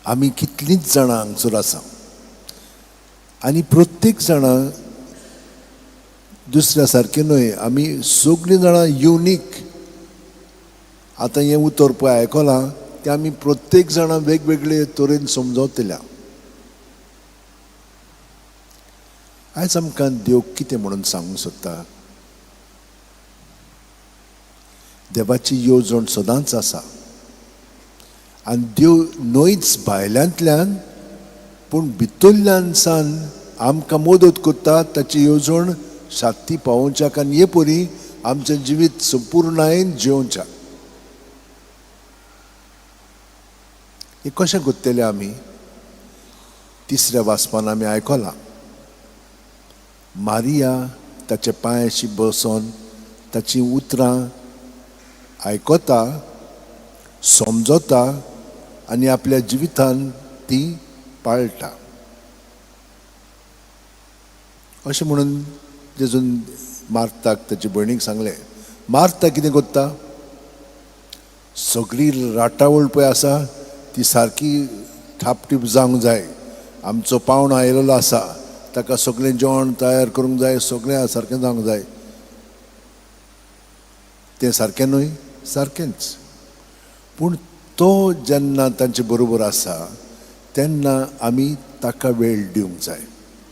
आमी कितलींच जाणां हांगसर आसा आनी प्रत्येक जाणां दुसऱ्या सारकें न्हय, आमी सगळीं जाणां युनीक. आतां हें उतर पळय आयकलां तें आमी प्रत्येक जाणां वेगवेगळे तरेन समजतल्या. आयज आमकां देव कितें म्हणून सांगूंक सोदता? देवाची येवजण सदांच आसा आनी देव न्हयच भायल्यांतल्यान पूण भितरल्यान सान आमकां मदत करता ताची येवजण साती पावोवच्याक आनी हे परी आमचें जिवीत संपुर्णायेन जियोवच्याक. हें कशें करतले आमी? तिसऱ्या वाचपान आमी आयकलां, मारिया ताच्या पांयाशी बसोन ताचीं उतरां आयकता, समजता आनी आपल्या जिवितान ती पाळटा. अशें म्हणून जेजून मार्ताक ताचे भयणीक सांगलें. मार्ता कितें करता? सगळी राटावळ पळय आसा ती सारकी थापटीप जावंक जाय. आमचो पावणो आयलेलो आसा, ताका सगळें जेवण तयार करूंक जाय, सगळें सारकें जावंक जाय. तें सारकें न्हय? सारकेंच. पूण तो जेन्ना तांचे बरोबर आसा तेन्ना आमी ताका वेळ दिवंक जाय.